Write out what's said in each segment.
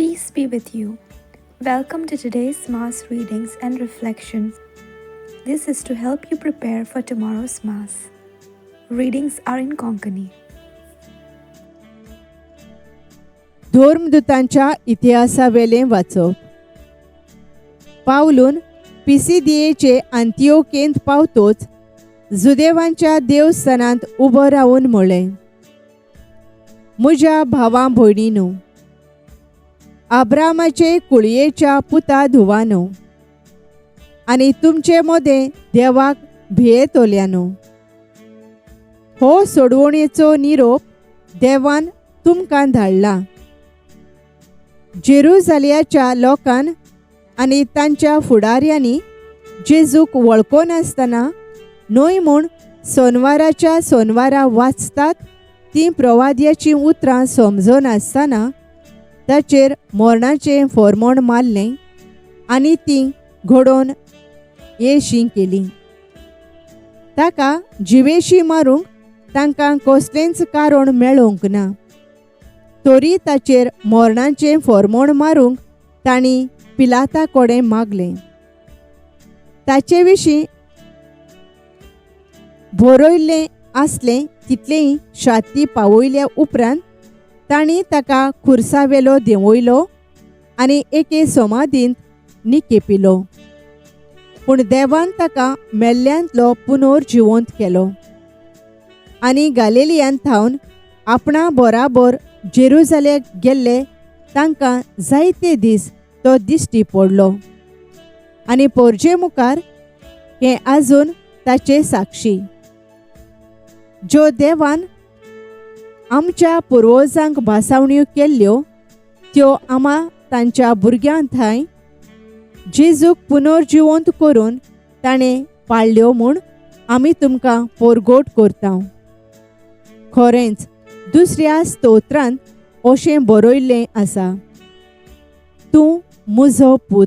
Peace be with you. Welcome to today's Mass readings and reflections. This is to help you prepare for tomorrow's Mass. Readings are in Konkani. धर्मदूतांच्या इतिहासावेलें वाचप. पावलून पिसिदियेचे आंतिओकेंत पावतोच जुदेवांच्या देवस्थानांत उबो रावन म्हळें, म्हज्या भावा भयणीनो, आब्रामाचे कुळयेच्या पुता धुवानो आनी तुमचे मदें देवाक भियेतोल्यानो, हो सोडवणेचो निरोप देवान तुमकां धाडला. जेरुजालियाच्या लोकान आनी तांच्या फुडाऱ्यांनी जेजूक वळखनासतना न्हय म्हूण सोनवाराच्या सोनवारा वाचतात तीं प्रवाद्याचीं उतरां समजनासतना ताचेर मरणाचें फॉर्मोण मारलें आनी तीं घडोवन येशी केली. ताका जिवेशी मारूंक तांकां कसलेंच कारण मेळोवंक ना, तरी ताचेर मरणाचें फॉर्मोण मारूंक तांणी पिलाता कडेन मागलें. ताचे विशीं बरयल्लें आसलें तितलेंय शाती पावयल्या उपरांत तांणी ताका खुर्सावेलो देंवयलो आनी एके समाधींत निकेपिलो. पूण देवान ताका मेल्ल्यांतलो पुनर्जिवंत केलो आनी गालेलियान थावन आपणा बराबर जेरुजाल्याक गेल्ले तांकां जायते दीस तो दिश्टी पडलो आनी पोरजे मुखार हें आजून ताचे साक्षी, ज्यो देवान आमच्या पुर्वजांक भासावण्यो केल्ल्यो त्यो आमा तांच्या भुरग्यां थंय जेजूक पुनर्जिवंत करून ताणें पाळ्ळ्यो म्हूण आमी तुमकां पोरगोट करता. खरेंच दुसऱ्या स्तोत्रांत अशें बरयल्लें आसा, तूं म्हजो पूत,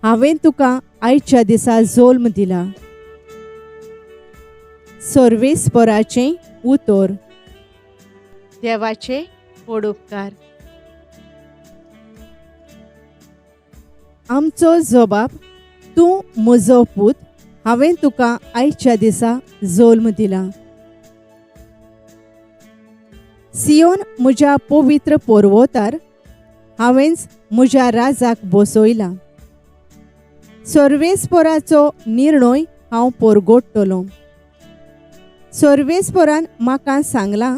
हांवें तुका आयच्या दिसा जल्म दिला. सर्वेस्पराचें उतर. देवाचे पडोपकार. आमचो जबाब, तूं म्हजो पूत, हांवें तुका आयच्या दिसा जल्म दिला. सियोन म्हज्या पवित्र पर्वतार हांवेंच म्हज्या राजाक बसयला. सर्वेस्पराचो निर्णय हांव परगोडटलो. सर्वेस्परान म्हाका सांगलां,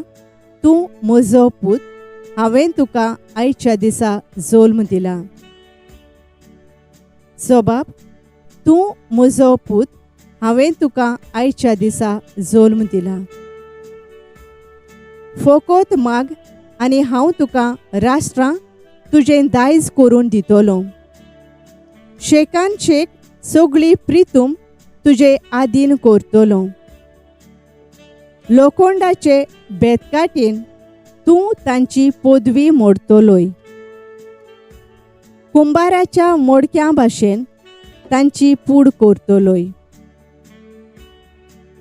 तूं म्हजो पूत, हांवें तुका आयच्या दिसा जल्म दिला. जबाब, तूं म्हजो पूत, हांवें तुका आयच्या दिसा जल्म दिला. फोकोत माग आनी हांव तुका राष्ट्रां तुजें दायज करून दितलो. शेकान शेक सगळी प्रितूम तुजे आदीन करतलो. लोखंडाचे बेतकाटीन तूं तांची पदवी मोडतलोय. कुंबाराच्या मोडक्यां भाशेन तांची पूड करतलोय.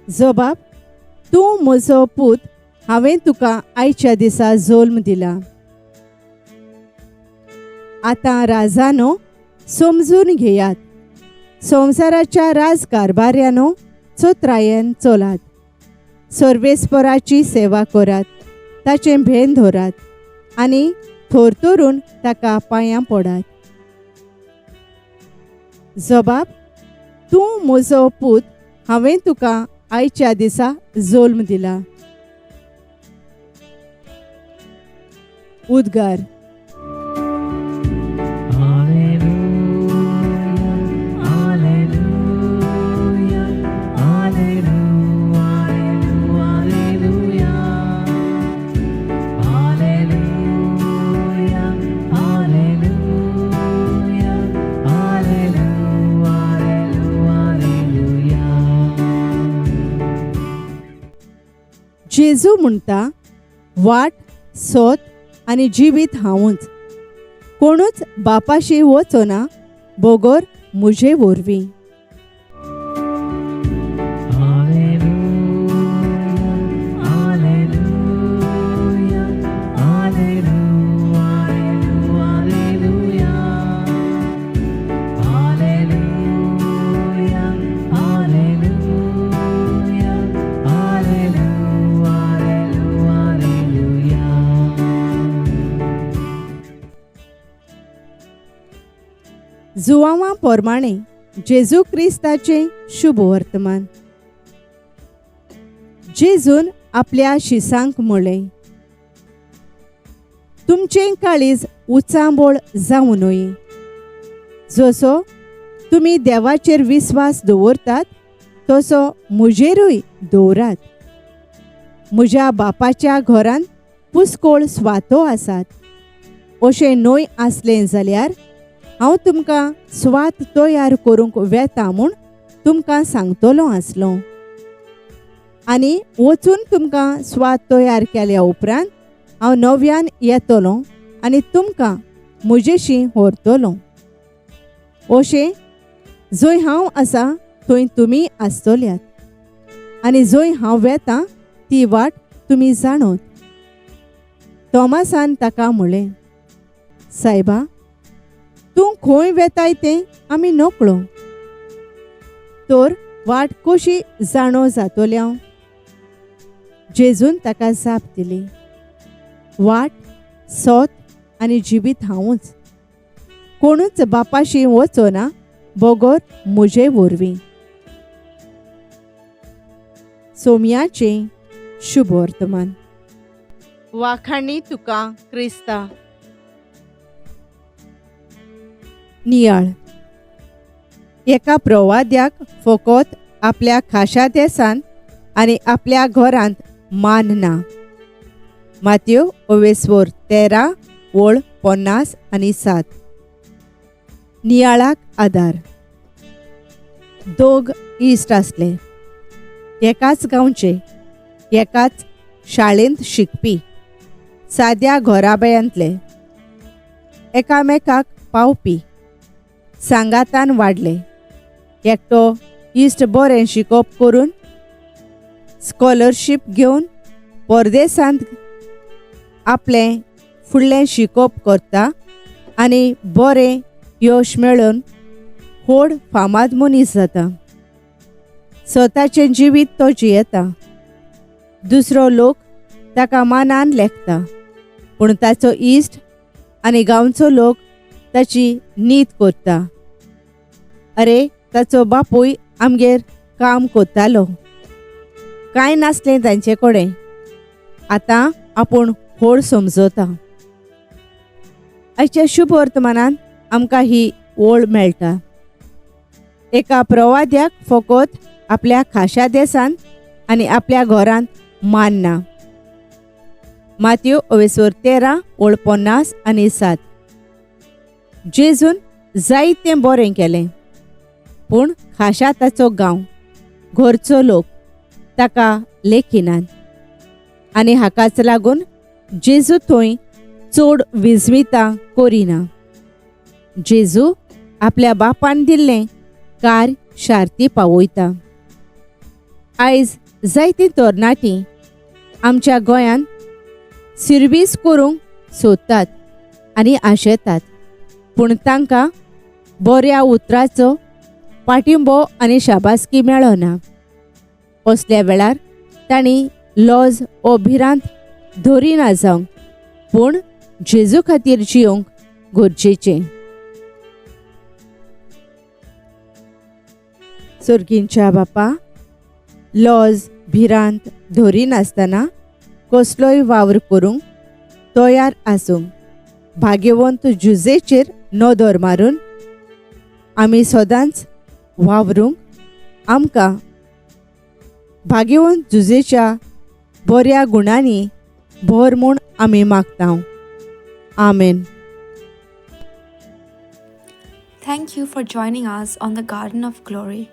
जबाब, तूं म्हजो पूत, हांवें तुका आयच्या दिसा जल्म दिला. आतां राजानो समजून घेयात, संवसाराच्या राजकारभाऱ्यानो चोत्रायेन चलात, सर्वेस्पराची सेवा करात, ताचें भेन धरात आनी थरथरून ताका पांयां पडात. जबाब, तूं म्हजो पूत, हांवें तुका आयच्या दिसा जल्म दिला. उद्गार. जेजू म्हणटा, वाट, सत आनी जिवीत हांवूच, कोणूच बापाशी वचना बगर म्हजे वरवीं. Alleluia, alleluia, alleluia, alleluia. जुवांवा पोरमाणें जेजू क्रिस्ताचें शुभ वर्तमान. जेजून आपल्या शिसांक म्हळें, तुमचें काळीज उचांबळ जावं न्हय. जसो तुमी देवाचेर विस्वास दवरतात तसो म्हजेरूय दवरात. म्हज्या बापाच्या घरांत पुस्कोळ स्वातो आसात. अशें न्हय आसलें जाल्यार हांव तुमकां स्वात तयार करूंक वेता म्हूण तुमकां सांगतलो आसलो. आनी वचून तुमकां स्वात तयार केल्या उपरांत हांव नव्यान येतलो आनी तुमकां म्हजेशी व्हरतलो. अशें जंय हांव आसा थंय तुमी आसतल्यात आनी जंय हांव वेता ती वाट तुमी जाणत. तॉमासान ताका म्हळें, सायबा, तूं खंय वेताय तें आमी नकळो, तर वाट कशी जाणो जातोल्या? जेजून ताका जाप दिली, वाट, सोत आनी जिवीत हांवूच. कोणूच बापाशी वचना बगर म्हजे वरवीं. सोम्याचें शुभ वर्तमान. वाखाणी तुका क्रिस्ता. नियाळ. एका प्रवाद्याक फकत आपल्या खाशा देसांत आनी आपल्या घरांत मान ना. मात्यो ओवेस्वोर 13 ओळ 50 आनी 7. नियाळाक आदार. दोग इश्ट आसले, एकाच गांवचे, एकाच शाळेंत शिकपी, साद्या घराब्यांतले, एकामेकाक पावपी, सांगातान वाडले. एकटो इश्ट बरें शिकोवप करून स्कॉलरशीप घेवन परदेसांत आपलें फुडलें शिकोवप करता आनी बरें यश मेळोवन व्हड फामाद मनीस जाता. स्वताचें जिवीत तो जियेता. दुसरो लोक ताका मानान लेखता, पूण ताचो इश्ट आनी गांवचो लोक ताची नीत करता. अरे, ताचो बापूय आमगेर काम करतालो, कांय नासलें तांचे कडेन, आतां आपूण व्हड समजता. आयच्या शुभ वर्तमानान आमकां ही ओळ मेळटा. एका प्रवाद्याक फकत आपल्या खाशा देसांत आनी आपल्या घरांत मान ना. मात्यो अवेसर 13 ओळ 50 आनी 7. जेजून जायतें बरें केलें, पूण खाशा ताचो गांव, घरचो लोक ताका लेखिनात आनी हाकाच लागून जेजू थंय चड विजमितां करिना. जेजू आपल्या बापान दिल्लें कार्य शार्ती पावयता. आयज जायतीं तरणाटीं आमच्या गोंयांत सिर्वीस करूंक सोदतात आनी आशेतात, पूण तांकां बऱ्या उतराचो पाठिंबो आनी शाबासकी मेळना. असल्या वेळार तांणी लॉज ओ भिरांत धरिना जावंक, पूण जेजू खातीर जियोंक गरजेचें. सोर्गींच्या बापा, लॉज भिरांत धरिनासतना कसलोय वावर करूंक तयार आसूंक भाग्यवंत जुजेचेर नदर मारून आमी सदांच वावरूंक आमकां भाग्यवंत जुजेच्या बऱ्या गुणांनी भर म्हूण आमी मागता. आमेन. Thank you for joining us on the Garden of Glory.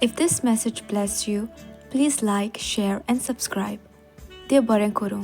If this message blessed you, please like, share, and subscribe. देव बरें करूं.